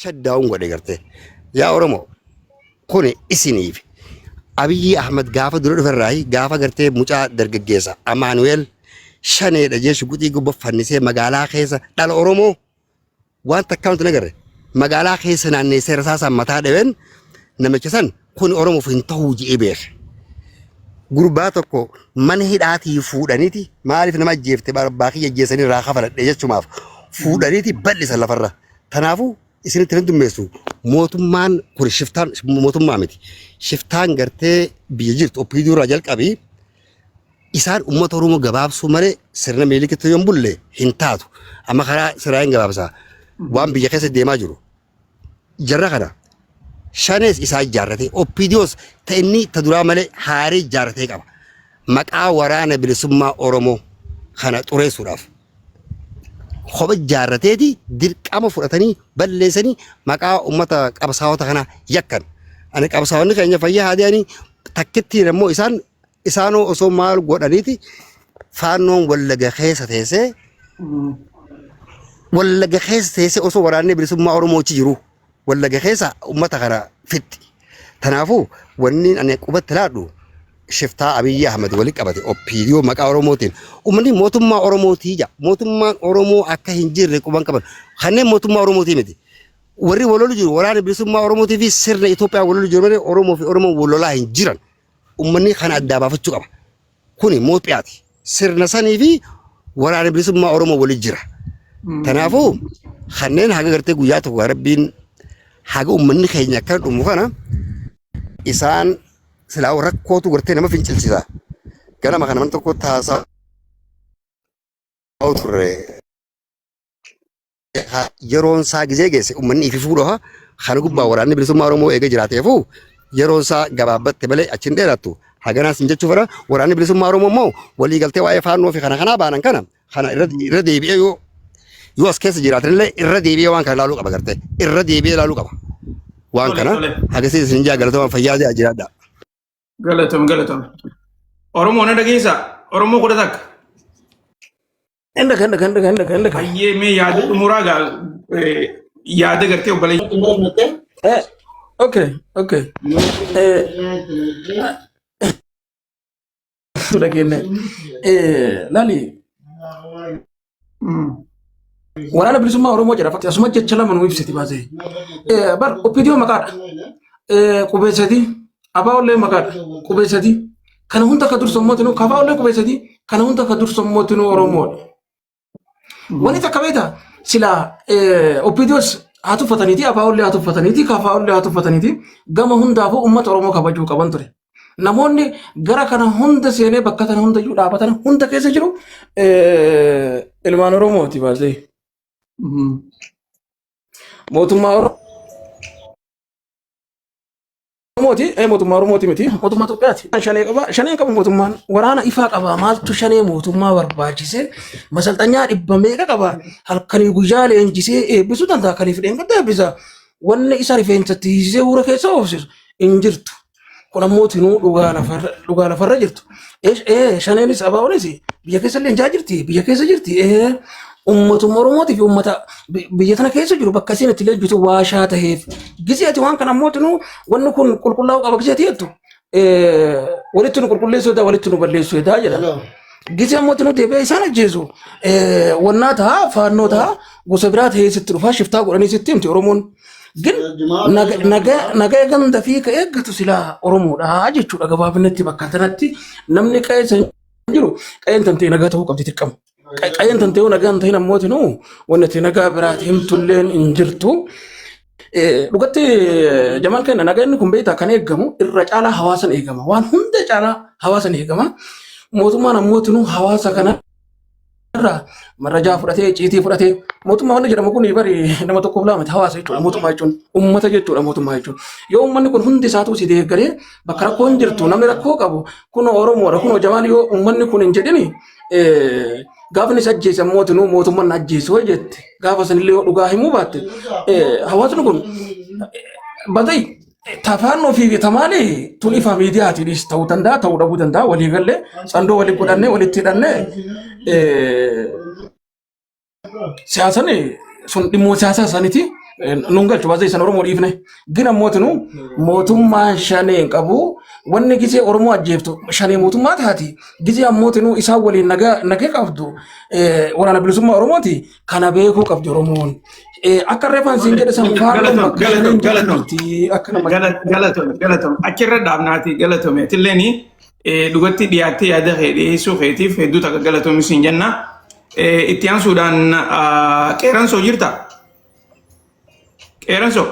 Shaddaawun godhe gartee. Yaa Oromoo kuni isiniif Abiyyi Ahmad gaafa dura dhuferraayi gaafa gartee mucaa dargaggeessa Amaanu'eel shaneedha jee shuguxii gubba fannisee magaalaa keessa dhala Oromoo waan takkaa wanti nagarre magaalaa keessa naanneessee rasaasaan mataa dhaween namicha san kun Oromoof hin ta'uu je'ee beeke. Gurbaa tokko mana hidhaatii fuudhaniiti maaliif nama ajjeefte abbaa kiyya ajjeesanii irraa kafaladhe jechumaaf fuudhaniiti bal'isan lafarra. Kanaafuu isinitti hin dummeessu mootummaan kun shiftaan mootummaa miti. Shiftaan gartee biyya jirtu OPDO irraa jalqabii isaan uummata Oromoo gabaabsuu malee sirna Minilikitti yoo hin bulle hin taatu. Amma karaa siraa hin gabaabsa. Waan biyya keessa deemaa jiru. Jarra kana shanees isaa ijaarratee OPDOs ta inni ta duraa malee haaree ijaarratee qaba. Maqaa waraana bilisummaa Oromoo kana xureessuudhaaf. Kopha ijaarrateeti dirqama fudhatanii balleessanii maqaa uummata qabsaa'ota kanaa yakkan. Ani qabsaa'onni keenya fayyaa haa dee'anii takkittiin ammoo isaan isaanoo osoo maal godhaniiti faannoon wallaga keessa teessee wallaga keessa teessee osoo waraanni bilisummaa Oromoo achi jiru wallaga keessa uummata kana fixxi. Kanaafuu wanni ani qubatti laadhu shiftaa Abiyyi Ahmad wali qabate OPDO maqaa Oromootiin uummanni mootummaa Oromootii jedha. Mootummaan Oromoo akka hin jirre quban qaban. Kanneen mootummaa Oromootii miti. Warri wal lolu jiru waraana bilisummaa Oromootii fi sirna Itoophiyaa wal lolu jiru malee Oromoo fi Oromoon wal lolaa hin jiran. Uummanni kana addaa baafachuu qaba. Kuni Mooxiyaati. Sirna sanii fi waraana bilisummaa Oromoo waliin jira. Kanaafuu kanneen haga gartee guyyaa tokko rabbiin haga uummanni keenya akkana dhumu kana isaan silaa rakkootu gartee nama fincilchisa. Ganama kana mana tokko taasaa turre. Yeroon isaa gizee geesse uummanni ifi fuudhaa kana gubbaa waraanni bilisummaa Oromoo eega jiraateefu yeroon isaa gabaabbatte malee achi hin dheerattu. Haganaas hin jechuu fedha waraanni bilisummaa Oromoo immoo waliigaltee waa'ee faannoo fi kana kanaa baanan kana kana irra deebi'ee yoo yoo as keessa jiraatanillee irra deebi'ee waan kana ilaaluu qaba gartee irra deebi'ee ilaaluu qaba. Waan kana hagasiis isin jaa galatooma fayyaa ta'aa jiraadha. Galatoom galatoom. Oromoo na dhageessaa? Oromoo 11. Inda kan kan kan kan kan. Hayyee mee yaada xumuraa gaa yaada gartee obboleeyyan. Okay, okay. Dhageenne. Laali waraana bilisummaa Oromoo jedha fakki asuma jecha lama nu ibsiti baasee. Bar OPDO maqaadha. Qubee sadii ABOllee maqaadha. Qubee sadii kana hunda ka dursu immoo KFOllee qubee sadii kana hunda ka dursu immoo Oromoodha. Wanni takka beektaa silaa OPDOs haa tuffataniiti ABOllee haa tuffataniiti KFOllee haa tuffataniiti gama hundaafuu uummata Oromoo kabajuu qaban ture. Namoonni gara kana hunda seenee bakka kana hunda iyyuu dhaabatan hunda keessa jiru ilmaan Oromooti baasee. Mootummaa Oromooti mootummaa Oromooti miti mootummaa Itoophiyaati. Shanee qaba shanee qaba mootummaan waraana ifaa qaba maaltu shanee mootummaa barbaachise masalxanyaa dhibba meeqa qaba halkanii guyyaa leenjisee eebbisuu danda'a kaniif dheengadda eebbisa wanni isa rifeensatti hiisisee huura keessa oofsisu hin jirtu. Kun ammoo tinuu dhugaa lafarra dhugaa lafarra jirtu. Shaneenis ABOnis biyya keessa illee jirti biyya keessa jirti. Ummatuma Oromootii fi ummata biyya tana keessa jiru bakka isiin itti leenjitu waashaa taheef. Gisee ati waan kana ammoo tinuu wanni kun qulqullaa'uu qaba gisee ati jettu walitti nu qulqulleessuu edaa walitti nu balleessuu edaa jedha. Gisee ammoo tinuu deebi'ee isaan ajjeesu wannaa ta'a faannoo ta'a gosa biraa ta'ee sitti dhufaa shiftaa godhanii sitti himti Oromoon. Gin naga ganda fi ka eeggatu silaa Oromoodha jechuudha gabaabinatti bakka kanatti namni qe'ee san jiru qe'een tantee nagaa ta'uu qabdi dirqama. Qe'een tantee yoo nagaa hin ta'in ammoo tinuu wanni ati nagaa biraati himtulleen hin jirtu. Dhugatti Jamaal kenna nagaa inni kun beektaa kan eegamu irra caalaa hawaasan eegama waan hunda caalaa hawaasan eegama. Mootummaan ammoo tinuu hawaasa kana irraa marrajaa fudhatee icciitii fudhatee mootummaa wanni jedhamu kun bari nama tokkoof lama miti hawaasa jechuudha mootummaa jechuun uummata jechuudha mootummaa jechuun yoo uummanni kun hundi isaatuu si deeggaree bakka rakkoon jirtu namni rakkoo qabu kunoo Oromoodha kunoo Jamaal yoo uummanni kun hin jedhini gaafa inni ajjeese ammoo tinuu mootummaan ajjeese hoo jette gaafa sanillee yoo dhugaa himuu baatte hawaasni kun badai Tafaannoo fi tamaali tun ifa miidiyaatiinis ta'uu danda'a ta'uu dhabuu danda'a walii gallee sandoo walii godhannee walitti hidhannee siyaasan sun dhimmoo siyaasaa isaaniiti. Nun galchu baasee isan Oromoo dhiifne. Gina mootinu mootummaan shanee hin qabu. Wanni gisee Oromoo ajjeeftu shanee mootummaa taati. Gisee ammootinuu isaan waliin nagaa nagaa qabdu waraana bilisummaa Oromooti. Kana beekuu qabdi Oromoon. Akka reefaan siin jedhe san faarroon Galatoom, bakka shaneen galatoom, jirtu galatoom. jirti. Akka nama Galatoom, galatoom. Achirra dhaabnaati galatoome. Atilleen dhugatti dhiyaattee yaada kee dhiyeessuu keetiif hedduu takka galatoomi siin jenna. Itti aansuudhaan qeeransoo jirta? Qeeransoo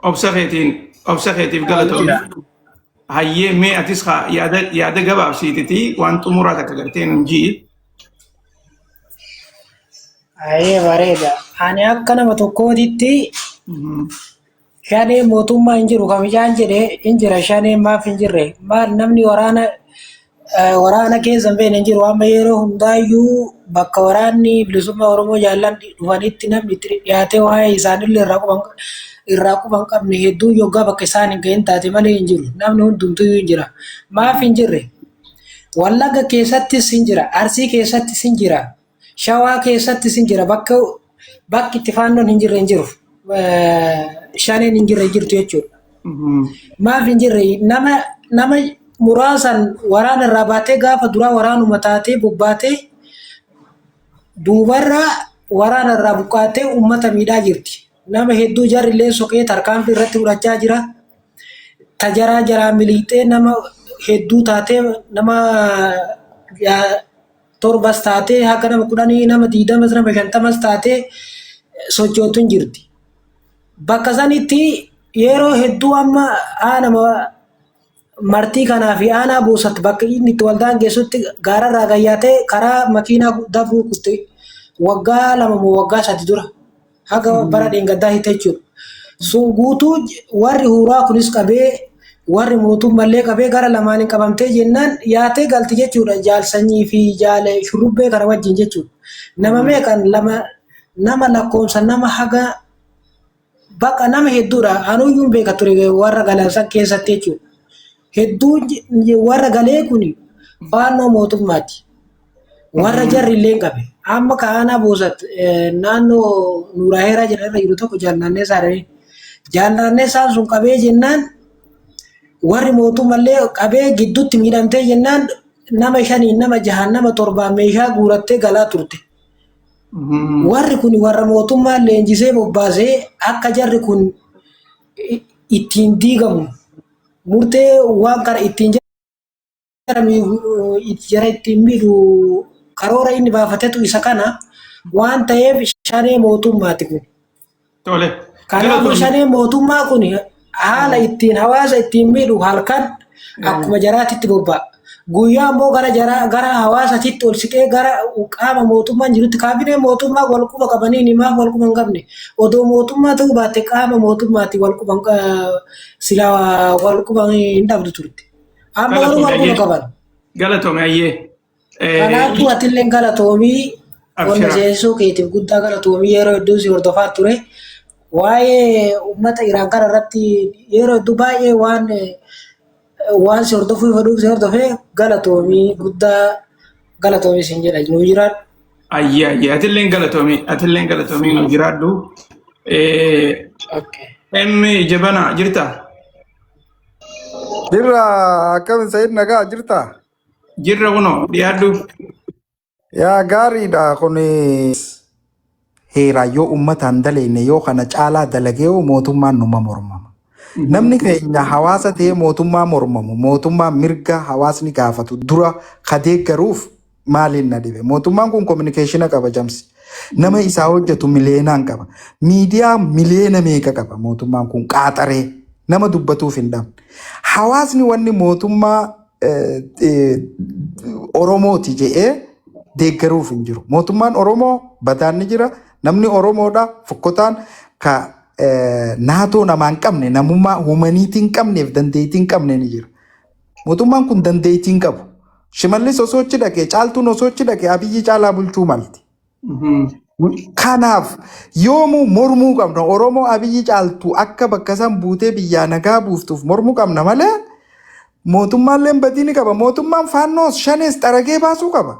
obsa keetiin obsa keetiif galatoomi. Hayyee mee atis haa yaada yaada gabaabsiititi waan xumuraa takka gartee nun ji'i. Ayee bareeda. Ani akka nama tokkootitti shanee mootummaa hin jiru kamichaan jedhe hin jira shanee maaf hin jirre maal namni waraana waraana keessa hin beekne hin jiru amma yeroo hundaayyuu bakka waraanni bilisummaa Oromoo jaallan dhufanitti namni itti dhiyaatee waa'ee isaanillee irraa quba hin qabne hedduu yoggaa bakka isaan hin gahin taate malee hin jiru namni hundumtuyyuu hin jira maaf hin jirre Wallagga keessattis hin jira Arsii keessattis hin jira Shawaa keessattis hin jira bakka bakki itti faannoon hin jirre hin jiru. Shaneen hin jirre hin jirtu jechuudha. Maaf hin jirre nama nama muraasan waraana irraa baatee gaafa duraa waraanuma taatee bobbaatee duubarraa waraana irraa buqqaatee uummata miidhaa jirti. Nama hedduu jarri illee soqee tarkaanfii irratti fudhachaa jira. Tajaraa jaraa miliixee nama hedduu taatee nama torbas taatee haga nama 10 nama 20s nama 50s taatee sochootu hin jirti. Bakka sanitti yeroo hedduu amma aanama martii kanaa fi aanaa buusat bakka inni itti waldaan geessutti gaararraa gayyaatee karaa makiinaa dabruu kutte waggaa 2 moo waggaa 3 dura. Haga bara dheengaddaa hitte jechuudha. Sun guutuu warri huuraa kunis qabee warri mootummallee qabee gara lamaaniin qabamtee jennaan yaatee galti jechuudha jaal sanyii fi jaal shurrubbee kana wajjin jechuudha. Nama meeqan lama nama lakkoomsa nama haga baqa nama hedduudha. Anuyyuu hin beeka ture warra galan san keessatti jechuudha. Hedduu warra galee kun faannoo mootummaati. Warra jarri illee qabe. Amma ka aanaa boosat naannoo Nuuraaheeraa jedhan irra jiru tokko jaalnaanneessaa jedhanii. Jaalnaanneessaan sun qabee jennaan warri mootummallee qabee gidduutti miidhamtee jennaan nama shaniin nama jahaan nama torbaan meeshaa guurattee galaa turte. Warri kun warra mootummaan leenjisee bobbaasee akka jarri kun ittiin diigamu murtee waan kana ittiin jara ittiin miidhu karoora inni baafatetu isa kana waan ta'eef shanee mootummaati kun. Tole. Kanaafuu Galatoomii. shanee mootummaa kun haala ittiin hawaasa ittiin miidhu halkan akkuma jaraatitti bobba'a. Guyyaa immoo gara jaraa gara hawaasatitti ol siqee gara qaama mootummaan jirutti kaabinee mootummaa wal quba qabanii ni maaf wal quba hin qabne odoo mootummaa ta'uu baatte qaama mootummaatti wal quba silaa wal quba hin dhabdu turte. Amma garuu Galatoomi wal quba ayyee. qaban. Galatoomi ayyee. Kanaafuu atillee galatoomii wanna Abshira. seensisuu keetiif guddaa galatoomii yeroo hedduu si hordofaa ture. Waa'ee uummata Iraan kana irratti yeroo hedduu baay'ee waan waan si hordofuu fedhuuf si hordofee galatoomii guddaa galatoomii siin jedha nuu jiraadhu. Ayyee ayyee atilleen galatoomi atilleen galatoomi nu jiraadhu. Okay. M jabana jirta? Jirra akkam Sayid nagaa jirta? Jirra kunoo dhiyaadhu. Yaa gaariidha kun heeraa yoo uummataan daleenne yoo kana caalaa dalagee mootummaan numa mormama. Namni keenya hawaasa ta'ee mootummaa mormamu mootummaa mirga hawaasni gaafatu dura ka deeggaruuf maaliin na dhibe? Mootummaan kun communication qaba jamsi. Nama isaa hojjetu miliyeenaan qaba. Miidiyaa miliyeena meeqa qaba mootummaan kun qaaxaree nama dubbatuuf hin dhabne. Hawaasni wanni mootummaa Oromooti jedhee deeggaruuf hin jiru. Mootummaan Oromoo badaan ni jira. Namni Oromoodha fokkotaan ka naatoo namaa hin qabne namummaa huumaniitii hin qabneef dandeettii hin qabne ni jira. Mootummaan kun dandeettii hin qabu. Shimallis osoo achi dhaqee caaltuun osoo achi dhaqee Abiyyi caalaa bulchuu malti. Kanaaf yoomuu mormuu qabna. Oromoo Abiyyi caaltu akka bakka san buutee biyyaa nagaa buuftuuf mormuu qabna malee mootummaallee badii ni qaba. Mootummaan faannoos shanees xaragee baasuu qaba.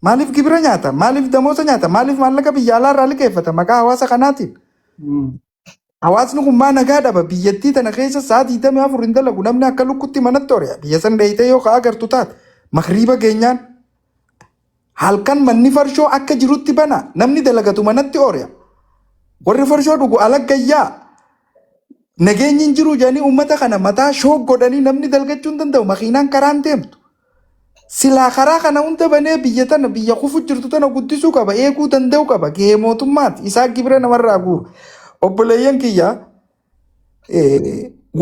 Maaliif gibira nyaata? Maaliif damooza nyaata? Maaliif maallaqa biyya alaa irraa liqeeffata maqaa hawaasa kanaatiin? Hawaasni kun maa nagaa dhaba? Biyyattii tana keessa sa'a 24 hin dalagu namni akka lukkutti manatti hori'a. Biyya san dheeyitee yoo ka agartu taate makriiba geenyaan halkan manni farshoo akka jirutti bana namni dalagatu manatti hori'a. Warri farshoo dhugu alagayyaa nageenyi hin jiru jedhanii uummata kana mataa shook godhanii namni dalgachuu hin danda'u makiinaan karaan deemtu. Silaa karaa kana hunda banee biyya tana biyya kufu jirtu tana guddisuu qaba eeguu danda'u qaba gahee mootummaati isaa gibira namarraa guuru. Obboleeyyan kiyya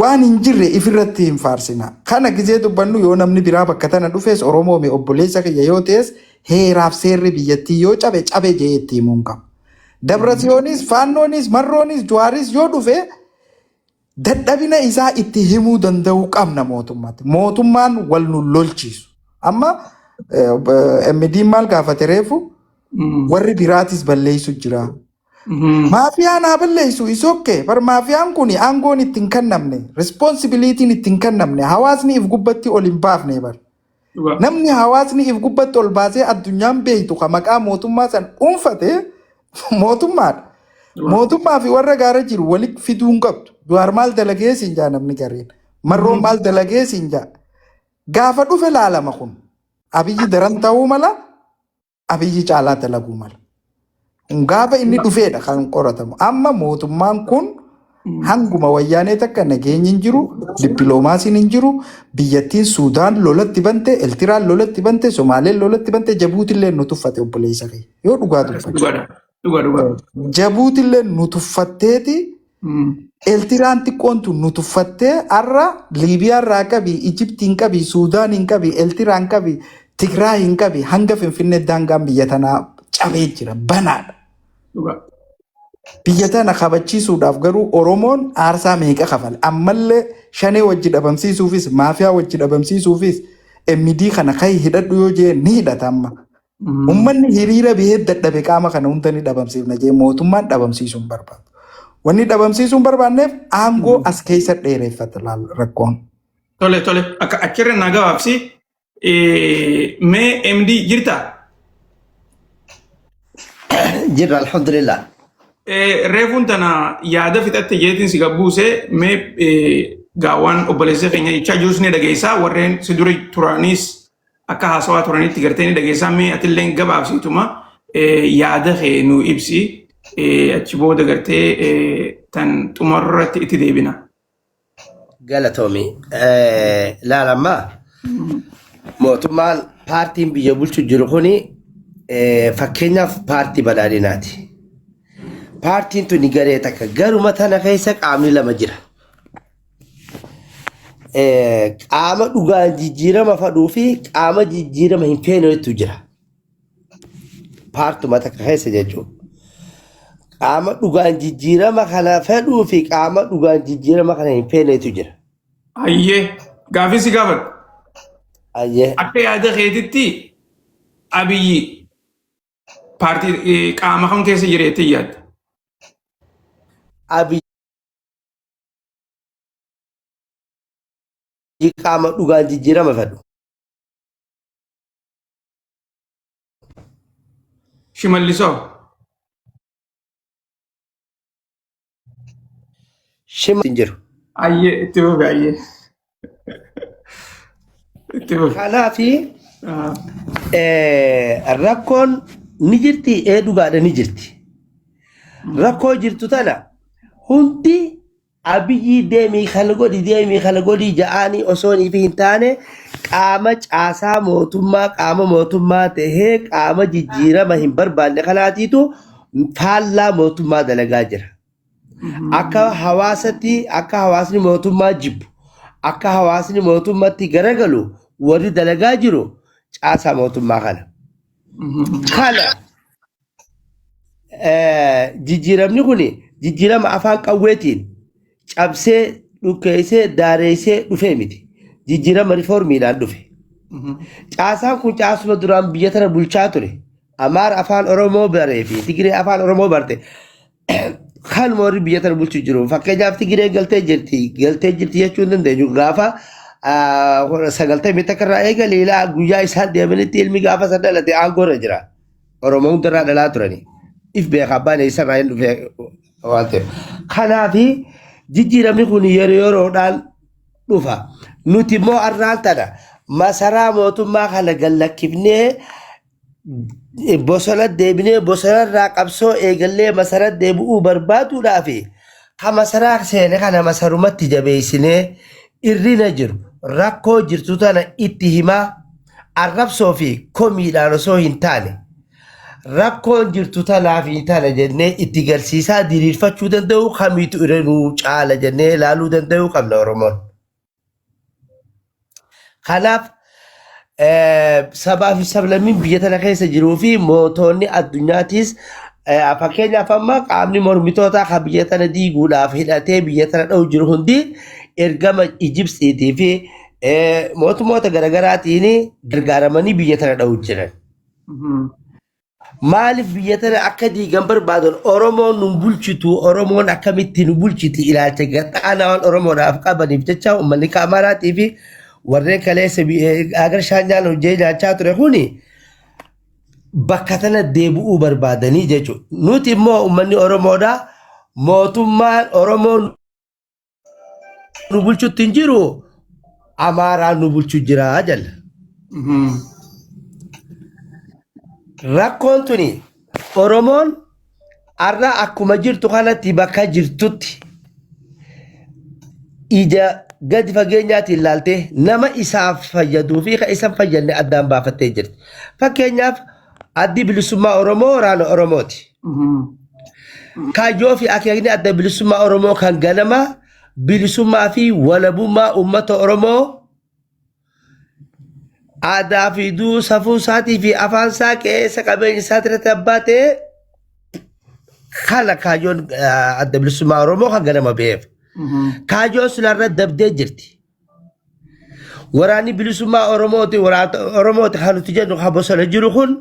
waan hin jirre ifirratti hin faarsina. Kana gizee dubbannu yoo namni biraa bakka tana dhufes Oromoo mi obboleessa kiyya yoo ta'es heeraaf seerri biyyattii yoo cabe cabe jee itti himuu hin qabu. Dabrasiyoonis, Faannoonis, Marroonis, Juwaaris yoo dhufe dadhabina isaa itti himuu danda'uu qabna mootummaatti. Mootummaan wal nu lolchiisu. Amma MD maal gaafate reefu warri biraatis balleessu jira. Maafiyaan haa balleessu is okay. Bar maafiyaan kun aangoon itti hin kennamne, responsibilitiin itti hin kennamne, hawaasni if gubbatti ol hin baafne bar. Namni hawaasni if gubbatti ol baasee addunyaan beektu ka maqaa mootummaa san dhuunfate mootummaadha. Mootummaa fi warra gaara jiru walitti fiduu hin qabdu. Jawaar maal dalagee siin jaa namni gareen. Marroon maal dalagee siin jaa. Gaafa dhufe laalama kun. Abiyyi daran ta'uu mala, Abiyyi caalaa dalaguu mala. Gaafa inni dhufeedha kan qoratamu. Amma mootummaan kun hanguma wayyaanee takka nageenyi hin jiru, dippiloomaasiin hin jiru, biyyattiin Suudaan lolatti bante, Eltiraan lolatti bante, Somaaleen lolatti bante, Jabuutillee nu tuffate obboleessa kee. Yoo dhugaa dubbate. Dhugaadha. Dhugaa dhugaa. Jabuutillee nu tuffatteeti Eltiraan xiqqoon tun nu tuffattee har'a Liibiyaarraa qabi, Ijiptiin qabi, Suudaaniin qabi, Eltiraan qabi, Tigraayiin qabi hanga Finfinnee daangaan biyya tanaa cabee jira banaadha. Dhugaa. Biyya tana kabachiisuudhaaf garuu Oromoon aarsaa meeqa kafale? Ammallee shanee wajji dhabamsiisuufis, maafiyaa wajji dhabamsiisuufis MD kana kai hidhadhu yoo jee ni hidhata amma. Uummanni hiriira bahee dadhabe qaama kana hunda ni dhabamsiifna jee mootummaan dhabamsiisuu hin barbaadu. Wanni dhabamsiisuu hin barbaanneef aangoo as keessa dheereffata laal rakkoon. Tole tole akka achirra naa gabaabsi. Mee MD jirtaa? Jirra alhamdulillah. Reefuun tana yaada fixatte jeetiin si gabbuuse mee gaawwan obboleessa keenya jechaa jirus ni dhageessaa warreen si dura turanis akka haasawaa turanitti gartee ni dhageessaa mee atilleen gabaabsiituma yaada kee nu ibsi achi booda gartee tan xumurratti itti deebina. Galatoomi. Laala ammaa mootummaan paartiin biyya bulchu jiru kuni fakkeenyaaf paartii badhaadhinaati. Paartiin tuni garee takka garuma tana keessa qaamni lama jira. Qaama dhugaan jijjiirama fadhuu fi qaama jijjiirama hin feenetu jira. Paartuma takka keessa jechuudha. Qaama dhugaan jijjiirama kana fedhuu fi qaama dhugaan jijjiirama kana hin feenetu jira. Hayyee gaaffii si gaafadhu. Hayyee. Akka yaada keetitti Abiyyi paartii qaama kam keessa jira jettee yaadda? Abiyyi qaama dhugaan jijjiirama fedhu. Shimallisoo. Shima hin jiru. Ayyee itti fufi ayyee. Itti fufi. Kanaafi rakkoon ni jirti ee dhugaadha ni jirti. Rakkoo jirtu tana hundi Abiyyii deemii kana godhi deemii kana godhi ja'aanii osoo fi hin taane qaama caasaa mootummaa qaama mootummaa tahee qaama jijjiirama hin barbaanne kanaatiitu faallaa mootummaa dalagaa jira. Akka hawaasatti akka hawaasni mootummaa jibbu akka hawaasni mootummatti garagalu warri dalagaa jiru caasaa mootummaa kana. Kana jijjiiramni kun jijjiirama afaan qawweetiin cabsee dhukkeessee daareessee dhufee miti. Jijjiirama rifoormiidhaan dhufe. Caasaan kun caasuma duraan biyya tana bulchaa ture. Amaara afaan Oromoo baree fi Tigiree afaan Oromoo barte. Kan warri biyya tana bulchu jiru. Fakkeenyaaf Tigiree galtee jirti. Galtee jirti jechuu hin dandeenyu. Gaafa 91 irraa eegalee ilaa guyyaa isaan deemanitti ilmi gaafa san dhalate aangoo irra jira. Oromoo hundarraa dhalaa turani. If beeka abbaan eessarraa hin dhufe waan ta'eef. Kanaafi jijjiiramni kun yeroo yeroodhaan dhufa. Nuti immoo arraan tana masaraa mootummaa kana gallakkifnee bosona deebinee bosonarraa qabsoo eegallee masaraa deebi'uu barbaaduudhaaf ka masaraa seene kana masarumatti jabeessinee irrina jiru rakkoo jirtu tana itti himaa arrabsoo fi komiidhaan osoo hin taane rakkoon jirtu tanaa fi tana jennee itti garsiisaa diriirfachuu danda'u kamiitu irra nuu caala jennee ilaaluu danda'uu qabna Oromoon. Kanaaf sabaa fi sablammiin biyya tana keessa jiruu fi mootonni addunyaatiis fakkeenyaaf amma qaamni mormitootaa kan biyya tana diiguudhaaf hidhatee biyya tana dha'u jiru hundi ergama Ijibsiitii fi mootummoota garaagaraatiin gargaaramanii biyya tana dha'u jiran. Maaliif biyya tana akka diigan barbaadan Oromoon nu bulchitu Oromoon akkamitti nu bulchiti ilaalcha gaxaanaa waan Oromoodhaaf qabaniif jecha uummanni Amaaraatii fi warreen kaleessa agar shaanyaan hojii nyaachaa ture kuni bakka tana deebi'uu barbaadanii jechuudha. Nuti immoo uummanni Oromoodhaa mootummaan Oromoon nu bulchutti hin jiru Amaaraan nu bulchu jira jalla. Rakkoon tuni Oromoon har'a akkuma jirtu kanatti bakka jirtutti ija gadi fageenyaatiin ilaaltee nama isaaf fayyaduu fi kan isa hin fayyadne addaan baafattee jirti. Fakkeenyaaf addi bilisummaa Oromoo waraana Oromooti. Kaayyoo fi akeekni adda bilisummaa Oromoo kan ganamaa bilisummaa fi walabummaa uummata Oromoo aadaa fi duu safuu isaatii fi afaan isaa qe'eessa qabeenya isaa irratti abbaa ta'e kana kaayyoon adda bilisummaa Oromoo kan ganama ba'eef. Kaayyoon sun irra dabdee jirti. Waraanni bilisummaa Oromooti waraana Oromooti kan nuti jennu kan bosona jiru kun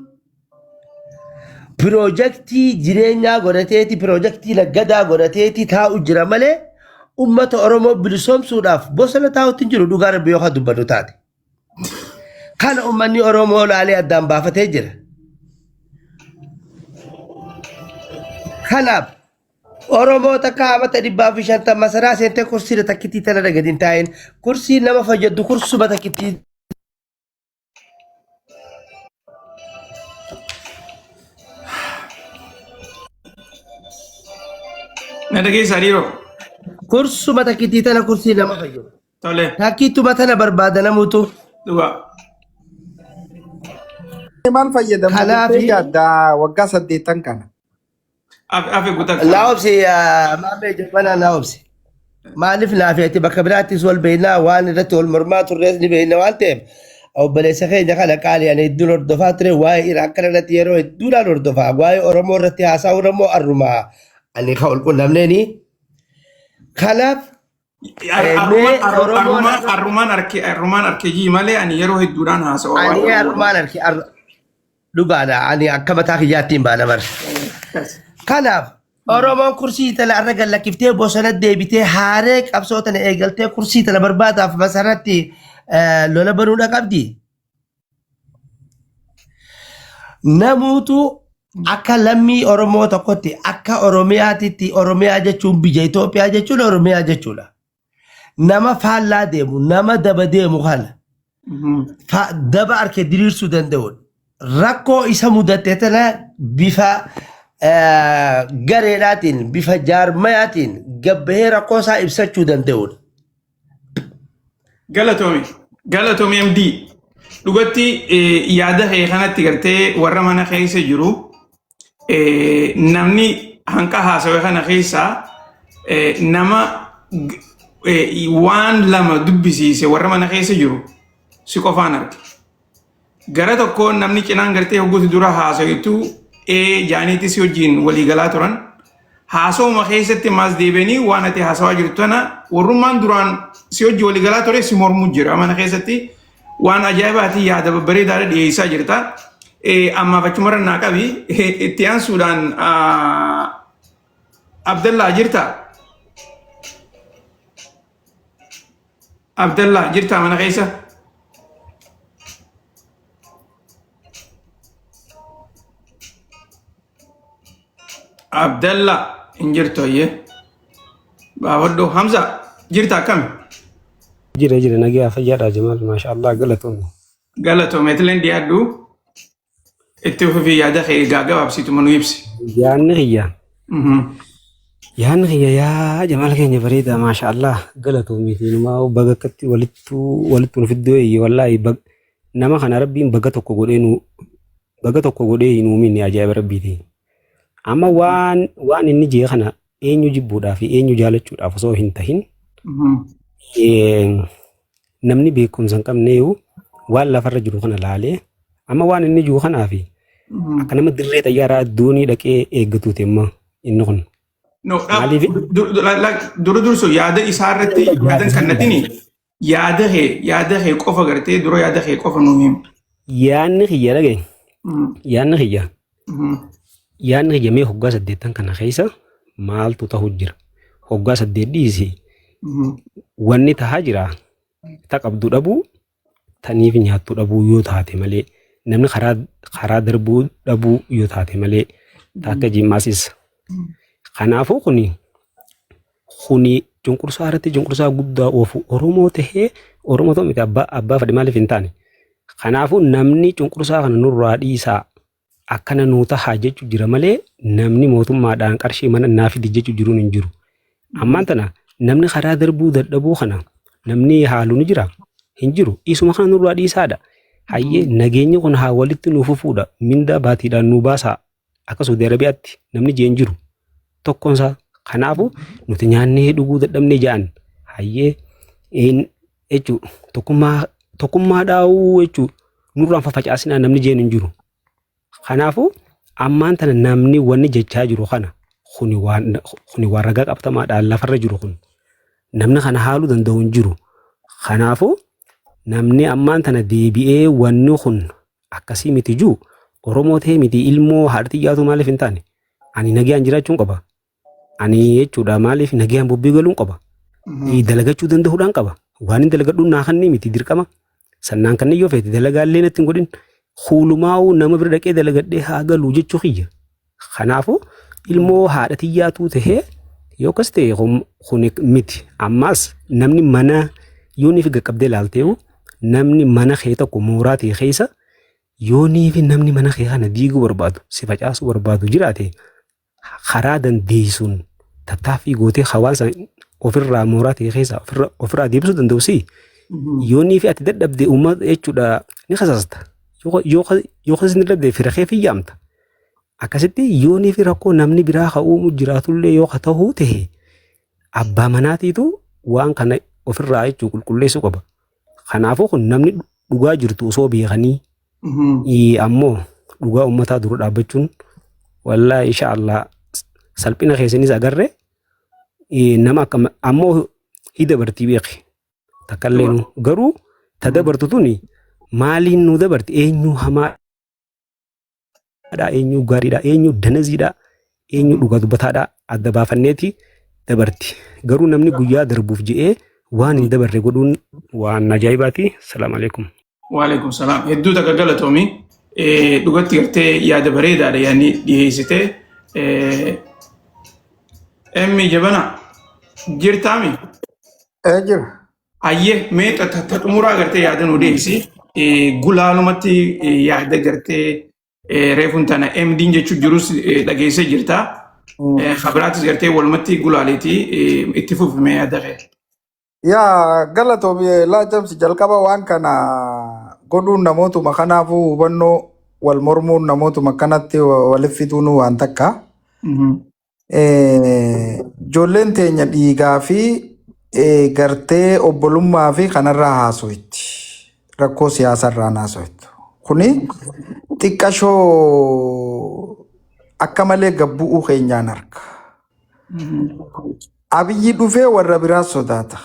piroojaktii jireenyaa godhateeti piroojaktii naggadaa godhateeti taa'u jira malee ummata Oromoo bilisoomsuudhaaf bosona taa'utti hin jiru dhugaa rabbi yoo kan dubbannu taate. Kana ummanni Oromoo laalee addaan baafatee jira. Kanaaf Oromoo takka amata 150 masaraa seentee kursiirra takkittii tana gadi hin taa'in kursii nama fayyaddu kursuma takkittii Na dhageessaa dhiiroo. Kursuma takkittii tana kursii nama fayyadu. Tole. Takkittuma tana barbaada namuutu. Dhugaa. Maal fayyadamna Kanaaf jettee yaadda waggaa 8 kana? Afe afe guutaa. Naa obsi maamee jabbanaa naa obsi. Maaliif naa feeti bakka biraattis wal beeknaa waan irratti wal mormaa turres ni beekna waan ta'eef obboleessa keenya kana qaali ani hedduun hordofaa ture waa'ee Iraan kana irratti yeroo hedduudhaan hordofaa waa'ee Oromoo irratti haasa'uun ammoo arrumaa ani kan wal qunnamneeni. Kanaaf mee Oromoon Arrumaan arke arrumaan arke jii malee ani yeroo hedduudhaan haasa'u ani waa'ee Oromoo. arrumaan arke dhugaadha ani akka mataa kiyyaatti hin baana bara. Kanaaf Oromoon kursii tana irra gad lakkiftee bosona deebitee haaree qabsoo tana eegaltee kursii tana barbaadaaf masaratti lola banuudha qabdi. Namuutu akka lammii Oromoo tokkotti akka Oromiyaatitti Oromiyaa jechuun biyya Itoophiyaa jechuun Oromiyaa jechuudha. Nama faallaa deemu nama daba deemu kana daba harka diriirsuu danda'udha. Rakkoo isa mudatte tana bifa gareedhaatiin bifa jaarmayaatiin gabbahee rakkoo isaa ibsachuu danda'udha. Galatoomi. Galatoomi MD. Dhugatti yaada kee kanatti gartee warra mana keessa jiru namni hanqa haasawe kana keessaa nama waan lama dubbisiise warra mana keessa jiru si qofaan arge. Gara tokkoon namni cinaan gartee hogguuti dura haasawitu ee jaaniitti si wajjin walii galaa turan. Haasawuma keessatti maas deebi'anii waan ati haasawaa jirtu tana warrummaan duraan si wajjin walii galaa ture si mormuu jira mana keessatti waan ajaa'ibaati yaada babbareedaadha dhiyeessaa jirta. Ammaaf achumarra naa qabi itti aansuudhaan Abdallaa jirta? Abdallaa jirtaa mana keessa? Abdallaa hin jirtu ayyee. Baafadhu Hamza jirta akkami? Jira jira nagaa fayyaadha Jamaal maasha Allah galatoomi. Galatoomeetileen dhiyaadhu. Itti fufii yaada kee egaa gabaabsiituma nu ibsi. Yaanni kiyya yaanni kiyya yaa Jamaal keenya bareeda maasha Allah galatoomi inumaa baga akkatti walittuu walittu nu fiddoo eeyye wallaahi nama kana rabbiin baga tokko godhee nu baga tokko godhee hin uumin ajaa'iba rabbiiti. Amma waan waan inni jee kana eenyu jibbuudhaa fi eenyu jaalachuudhaaf osoo hin tahin namni beekumsa hin qabneeyu waan lafarra jiru kana laalee amma waan inni jiru kanaa fi akka nama dirree xayyaaraa doonii dhaqee eeggatuuti amma inni kun. No, Maaliif? dura dursu yaada isaa irratti yaadan kannatini yaada kee qofa gartee dura yaada kee qofa nuu himi. Yaanni kiyya dhagaye yaanni kiyya yaanni kiyya mee hoggaa 8 kana keessa maaltu ta'u jira hoggaa 8 dhiisi wanni tahaa jira ta qabdu dhabuu taniif nyaattu dhabuu yoo taate malee namni karaa karaa darbuu dhabuu yoo taate malee ta akka jimmaasis. Kanaafuu kuni kuni cunqursaa irratti cunqursaa guddaa oofu Oromoo tahee Oromoo ta'u miti abbaa abbaa fedhe maaliif hin taane. Kanaafuu namni cunqursaa kana nurraa dhiisaa akkana nuu tahaa jechu jira malee namni mootummaadhaan qarshii mana naa fidi jechu jiruun hin jiru. Ammaan tana namni karaa darbuu dadhabuu kana namni haalu ni jira hin jiru. Isuma kana nurraa dhiisaadha. Hayyee nageenyi kun haa walitti nuu fufuudha. Mindaa baatiidhaan nuu baasaa akka Saudi Arabiyaatti namni jeen jiru tokkoon isaa. Kanaafuu nuti nyaannee dhuguu dadhabnee ja'an hayyee jechuu tokkummaa tokkummaa dhaa'uu jechuu nurraan fafacaasinaa namni jeen hin jiru. Kanaafuu ammaan tana namni wanni jechaa jiru kana kuni waan kuni waan ragaa qabatamaadhaan lafarra jiru kun namni kana haaluu danda'u hin jiru. Kanaafuu namni ammaan tana deebi'ee wanni kun akkasii miti jiru Oromoo ta'ee miti ilmoo haadha xiyyaatu maaliif hin taane ani nagayaan jiraachuun qaba. Ani jechuudha maaliif nagayaan bobbii galuun qaba. Dalagachuu danda'uudhaan qaba. Waan hin dalagadhuun naa kannii miti dirqama. Sannaan kanneen yoo feete dalagaallee natti hin godhin. Huulumaa'uu nama bira dhaqee dalagadhee haa galu jechuu kiyya. Kanaafuu ilmoo haadha tiyyaatuu tahee yoo akkas ta'e kun miti. Ammaas namni mana yoo niif qaqqabdee ilaalteewu namni mana kee tokko mooraa ta'e keessa yoo niif namni mana kee kana diiguu barbaadu si facaasuu barbaadu jiraate karaa dandeessuun tattaaffii gootee hawaasa ofirraa mooraa ta'e keessaa ofirra ofirraa deebisuu danda'u si yoo niif ati dadhabde uummata jechuudha ni kasaasta. Yoo yoo yoo kasasni dadhabde fira kee fiyyaamta. Akkasitti yoo niif rakkoo namni biraa ka uumu jiraatullee yoo ka ta'uu ta'e abbaa manaatiitu waan kana ofirraa jechuu qulqulleessuu qaba. Kanaafuu kun namni dhugaa jirtu osoo beekanii ammoo dhugaa uummataa dura dhaabbachuun wallaahi insha Allah salphina keessanis agarre nama akka ammoo hi dabartii beeki takkallee nu garuu ta dabartu tuni maaliin nu dabarti eenyu hamaadha eenyu gaariidha eenyu danaziidha eenyu dhugaa dubbataadha adda baafanneeti dabarti garuu namni guyyaa darbuuf je'ee waan hin dabarre godhuun waan ajaa'ibaati salaam alaikum. Waalaikum salaam. Hedduu takka galatoomi. Dhugatti gartee yaada bareedaadha yaadni dhiyeessite. Emmi jabana jirtaami? Ee jira. Ayyee mee ta xumuraa gartee yaada nu deebisi. Gulaalumatti yaada gartee reefuun tana MD'n jechuun jirus dhageessee jirta. Kabiraatis gartee walumatti gulaaleeti itti fufimee yaada kee. Yaa galatoomi laa jamsi jalqaba waan kana godhuun namootuma kanaafuu hubannoo wal mormuun namootuma kanatti waliif fiduun waan takka. Ijoolleen teenya dhiigaa fi gartee obbolummaa fi kanarraa haaso'itti. Rakkoo siyaasarraa haaso'itti. Kuni xiqqashoo akka malee gabbu'uu keenyaan arga. Abiyyi dhufee warra biraa sodaata.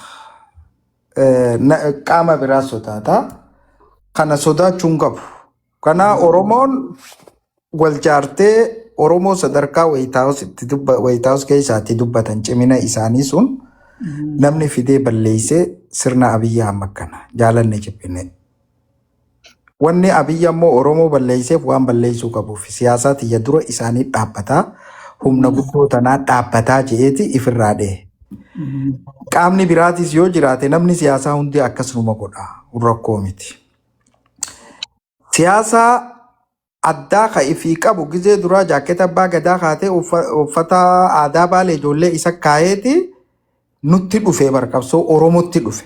Qaama biraa sodaata. Kana sodaachuu hin qabu. Kana Oromoon wal jaartee Oromoo sadarkaa White House keessaatti dubbatan cimina isaanii sun namni fidee balleessee Sirna Abiyyi Ahmad kana jaalanne jibbine. Wanni Abiyyi ammoo Oromoo balleesseef waan balleessuu qabuuf siyaasaa tiyya dura isaanii dhaabbataa humna guddoo tanaa dhaabbataa je'eeti ifirraa dhehe. Qaamni biraatis yoo jiraate namni siyaasaa hundi akkasuma godha. Rakkoo miti. Siyaasaa addaa ka ifii qabu gizee duraa jaakkeeta abbaa gadaa kaatee uffata aadaa baalee ijoollee isa kaayeeti nutti dhufee bar qabsoo Oromootti dhufe.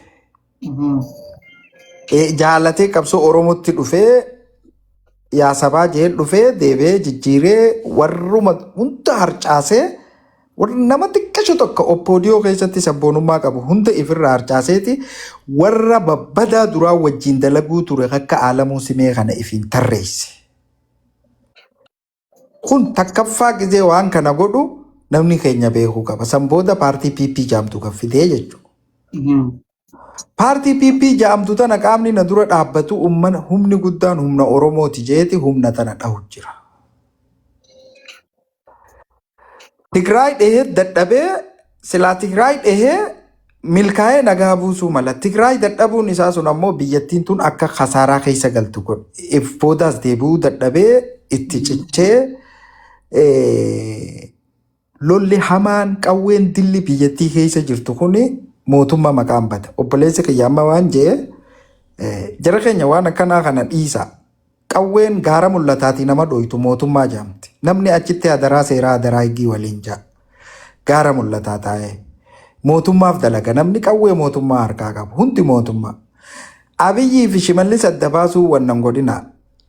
Jaalatee qabsoo Oromootti dhufee yaa sabaa jee dhufee deebi'ee jijjiiree warruma hunda harcaasee warra nama xiqqasho tokko oppoodiyoo keessatti sabboonummaa qabu hunda ifirraa harcaaseeti warra babbadaa duraa wajjin dalaguu ture akka Alamuu Simee kana ifiin tarreesse. Kun takkaffaa gizee waan kana godhu namni keenya beekuu qaba. San booda paartii PP jaamtu kan fidee jechuudha. Paartii PP jaamtu tana qaamni na dura dhaabbatu ummana humni guddaan humna Oromooti jeeti humna tana dhahu jira. Tigraay dhehee dadhabee silaa Tigraay dhehee milkaa'ee nagaa buusuu mala. Tigraay dadhabuun isaa sun ammoo biyyattiin tun akka kasaaraa keessa galtu godhe. If boodaas deebi'uu dadhabee itti cichee lolli hamaan qawween dilli biyyattii keessa jirtu kuni mootummaa maqaan bada. Obboleessi kiyya amma waan jee jara keenya waan akkanaa kana dhiisa. Qawween gaara mul'ataatii nama dhoytu mootummaa jaamti. Namni achitti hadaraa seeraa hadaraa higgii waliin ja'a. Gaara mul'ataa taa'ee. Mootummaaf dalaga. Namni qawwee mootummaa harkaa qabu. Hundi mootummaa. Abiyyii fi Shimallis adda baasuu wannan godhina.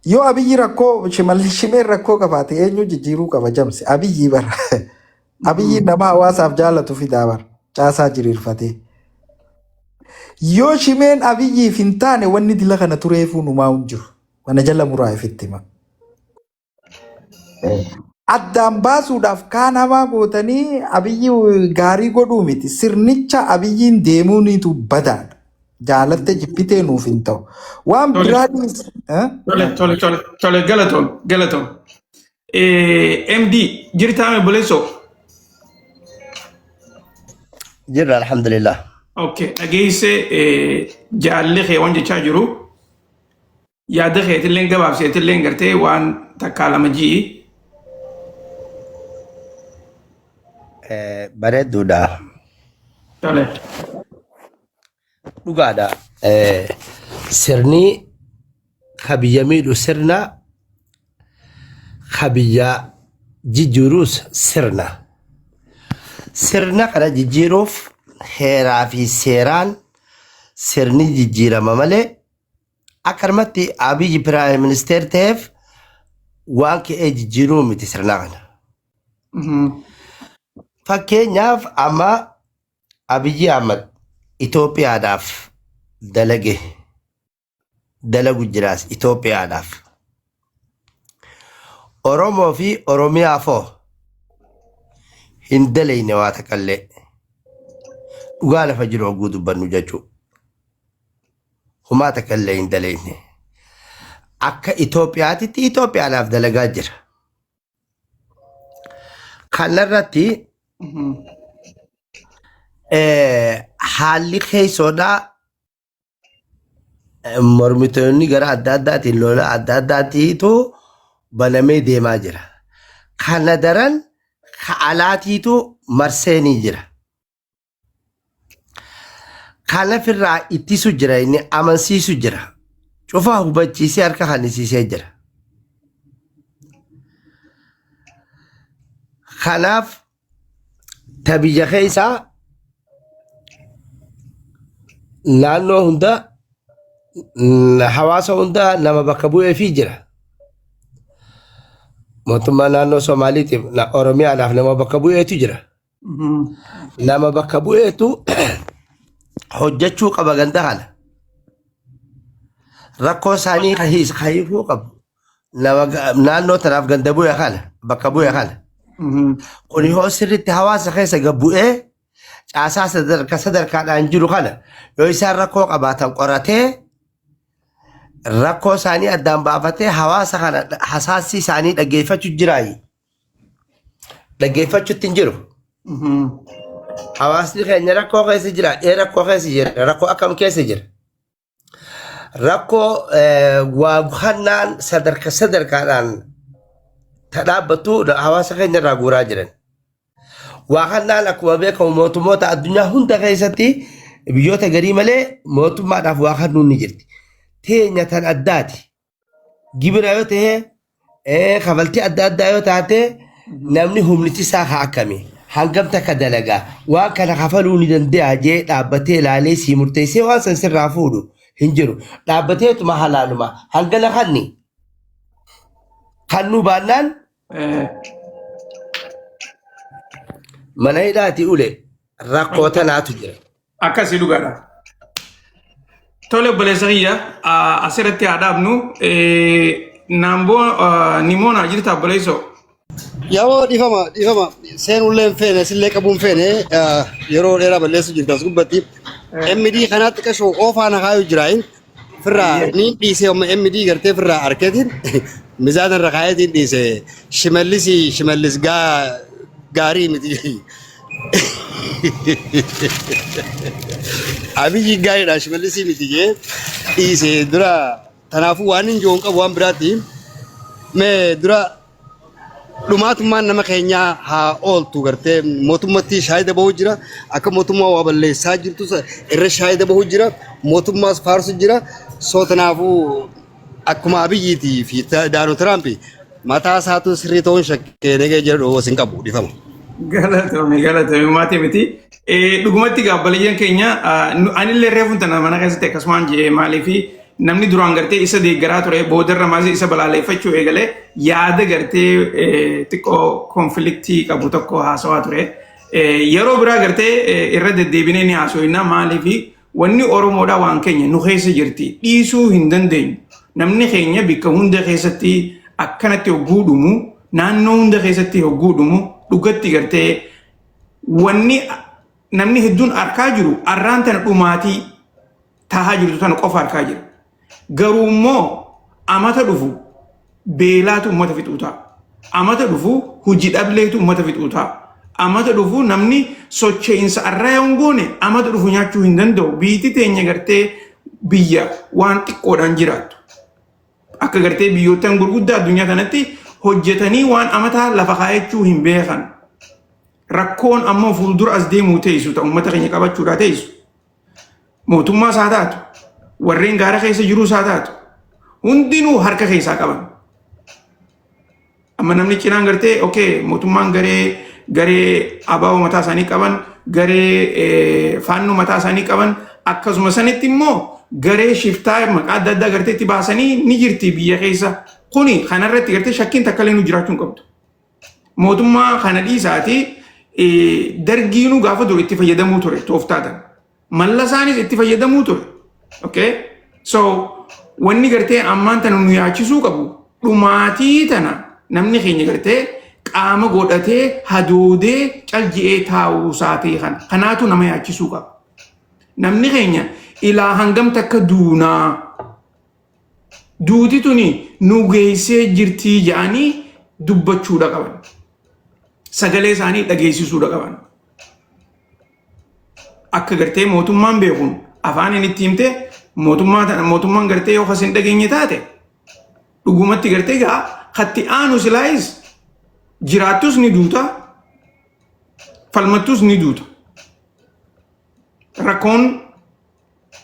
Yoo Abiyyi rakkoo Shimallis Shimeen rakkoo qabaate eenyu jijjiiruu qaba jamsi. Abiyyii bara. Abiyyi nama hawaasaaf jaalatu fidaa bara. Caasaa jiriirfatee. Yoo Shimeen Abiyyiif hin taane wanni dila kana tureefuu numaa hin jiru. Kana jala muraa ifitti hima. Addaan baasuudhaaf kaan hamaa gootanii Abiyyi gaarii godhuu miti. Sirnicha Abiyyiin deemuuniitu badaadha. Jaalatte jibbitee nuuf hin ta'u. Waan Tole. biraatis Tole, tole, tole, tole, galatoom, galatoom. MD jirtaa mee obboleessoo? Jirra alhamdulillah. Okay, dhageessee jaalli kee waan jechaa jiru yaada keetillee gabaabseetillee gartee waan takkaa lama ji'i. Bareedduudha. Tole. Dhugaadha. Sirni ka biyya miidhu sirna ka biyya jijjiiruus sirna. Sirna kana jijjiiruuf heeraa fi seeraan sirni jijjiirama malee akkanumatti Abiyyi piraayim ministeer ta'eef waan ka'ee jijjiiruu miti sirna kana. Fakkeenyaaf amma Abiyyi Ahmad Itoophiyaadhaaf dalage dalagu jiraas Itoophiyaadhaaf. Oromoo fi Oromiyaaf hoo hin dalayne waa takkallee. Dhugaa lafa jiru hogguu dubbannu jechuudha. Homaa takkallee hin dalayne. Akka Itoophiyaatitti Itoophiyaadhaaf dalagaa jira. Kanarratti haalli keessoodhaa mormitoonni gara adda addaatiin lola adda addaatiitu banamee deemaa jira. Kana daran ka alaatiitu marseenii jira. Kan ofirraa ittisu jira inni amansiisu jira. Cufa hubachiisee harka kannisiisee jira. Kanaaf ta biyya keessaa naannoo hunda hawaasa hunda nama bakka bu'eefii jira. Mootummaa naannoo Somaaliitiif Oromiyaadhaaf nama bakka bu'eetu jira. Nama bakka bu'eetu hojjechuu qaba ganda kana. Rakkoo isaanii kan hiikuu qabu. Nama naannoo tanaaf ganda bu'e kana bakka bu'e kana. Kun yoo sirriitti hawaasa keessa gad bu'ee caasaa sadarkaa sadarkaadhaan jiru kana yoo isaan rakkoo qabaatan qoratee rakkoo isaanii addaan baafatee hawaasa kana hasaasii isaanii dhaggeeffachuu jiraayi. Dhaggeeffachuutti hin jiru. Hawaasni keenya rakkoo keessa jira. Ee rakkoo keessa jira. Rakkoo akkam keessa jira? Rakkoo waa hannaan sadarka sadarkaadhaan ta dhaabbattu hawaasa keenya irraa guuraa jiran. Waa hannaan akkuma beekamu mootummoota addunyaa hunda keessatti biyyoota garii malee mootummaadhaaf waa hannuun ni jirti. Teenya tan addaati. Gibira yoo ta'e kafaltii adda addaa yoo taate namni humniti isaa haa akkami hangam takka dalaga waan kana kafaluu ni danda'a jee dhaabbatee ilaalee sii murteessee waan san sirraa fuudhu hin jiru. Dhaabbateetuma halaaluma hangana kanni kannuu baannaan mana hidhaati ule rakkoo tanaatu jira. Akkasii dhugaadha. Tole obboleessa kiyya asirratti haa dhaabnu. Naamboo Nimoona jirta obboleessoo? Yeroo dhiifama dhiifama seenullee hin feene sillee qabuu hin feene yeroo dheeraa balleessu jirta as gubbatti. MD kanaatti qashoo oofaa na kaayuu jiraayin firraa niin dhiisee amma MD gartee firraa arkeetiin mizaana irra kaayeetiin dhiise shimallisii shimallis gaarii miti. Abiyyi gaariidha shimallisii miti jee dhiise dura tanaafuu waan hin jiru hin qabu waan biraatti mee dura dhumaatummaan nama keenyaa haa ooltu gartee mootummatti shaayida bahu jira akka mootummaa waa balleessaa jirtu irra shaayida bahu jira mootummaas faarsu jira soo tanaafuu akkuma Abiyyiitii fi Daanoo Tiraampi mataa isaatu sirrii ta'uun shakkee nagee jedhu os hin qabu dhifama. Galatoomi galatoomi maatii miti. Dhugumatti gaabbaliyyan keenya anillee reefuun tana mana keessatti akkasumaan jee maaliifi namni duraan gartee isa deeggaraa ture boodarra maasii isa balaaleffachuu eegalee yaada gartee xiqqoo konfliktii qabu tokko haasawaa ture. Yeroo biraa gartee irra deddeebinee ni haasofna maaliifi wanni Oromoodhaa waan keenya nu keessa jirti dhiisuu hin dandeenyu. Namni keenya bikka hunda keessatti akkanatti hogguu dhumu naannoo hunda keessatti hogguu dhumu dhugatti gartee wanni namni hedduun arkaa jiru arraan tana dhumaatii tahaa jirtu tana qofa arkaa jira. Garuu immoo amata dhufu beelaatu uummata fixuu ta'a. Amata dhufu hojii dhableetu uummata fixuu ta'a. Amata dhufu namni socho'insa arraa yoo hin goone amata dhufu nyaachuu hin danda'u. Biyyi teenya gartee biyya waan xiqqoodhaan jiraattu. Akka gartee biyyoottan gurguddaa addunyaa kanatti hojjetanii waan amataa lafa kaayachuu hin beekan. Rakkoon ammoo fuuldura as deemuu teessu ta'u uummata keenya qabachuudhaa teessu. Mootummaas haa taatu, warreen gaara keessa jiruus haa taatu, hundinuu harka keessaa qaban. Amma namni cinaan gartee okay mootummaan garee garee abaaboo mataa isaanii qaban, garee faannoo mataa isaanii qaban, akkasuma sanitti immoo garee shiftaa maqaa adda addaa gartee itti baasanii ni jirti biyya keessa. Kuni kanarratti gartee shakkiin takka illee nu jiraachuu hin qabdu. Mootummaa kana dhiisaati dargiinuu gaafa dur itti fayyadamuu ture tooftaatan. Mallasaanis itti fayyadamuu ture. Okay? So wanni gartee ammaan tana nu yaachisuu qabu dhumaatii tana namni keenya gartee qaama godhatee hadoodee calji'ee taa'uu isaatii kana. Kanaatu nama yaachisuu qaba. Namni keenya ilaa hangam takka duunaa duuti tuni nu geessee jirtii jedhanii dubbachuudha qaban. Sagalee isaanii dhageessisuudha qaban. Akka gartee mootummaan beekuun afaan inni itti himte mootummaan gartee yoo kas hin dhageenye taate dhugumatti gartee gaa katti aanu silaayis jiraattus ni duuta falmattus ni duuta. Rakkoon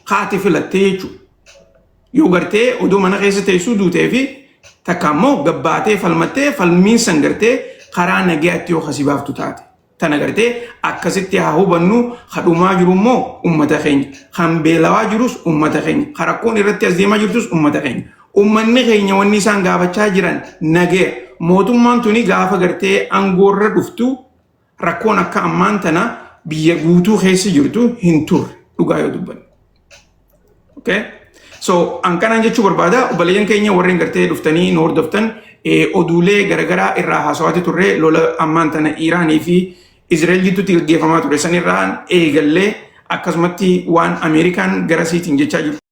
haati filattee jechuudha. Yoo gartee oduu mana keessa teessuu duutee fi takka immoo gabbaatee falmattee falmiin san gartee karaa nagayaatti yoo kasii baaftu taate. Tana gartee akkasitti haa hubannu kadhumaa jiru immoo uummata keenya. Kan beelawaa jirus uummata keenya. Kan rakkoon irratti as deemaa jirtus uummata keenya. Uummanni keenya wanni isaan gaafachaa jiran nagaya. Mootummaan tuni gaafa gartee aangoorra dhuftu rakkoon akka ammaan tana biyya guutuu keessa jirtu hin turre dhugaa yoo dubbanne. Okay? So, an kanaan jechuu barbaada obboleeyyan keenya warreen gartee dhuftanii nu hordoftan oduulee garaagaraa irraa haasawaati turre lola ammaan tana Iiraanii fi Izraa'el gidduutti gaggeeffamaa ture sanirraan eegallee akkasumatti waan Ameerikaan garasiitiin jechaa jirtu.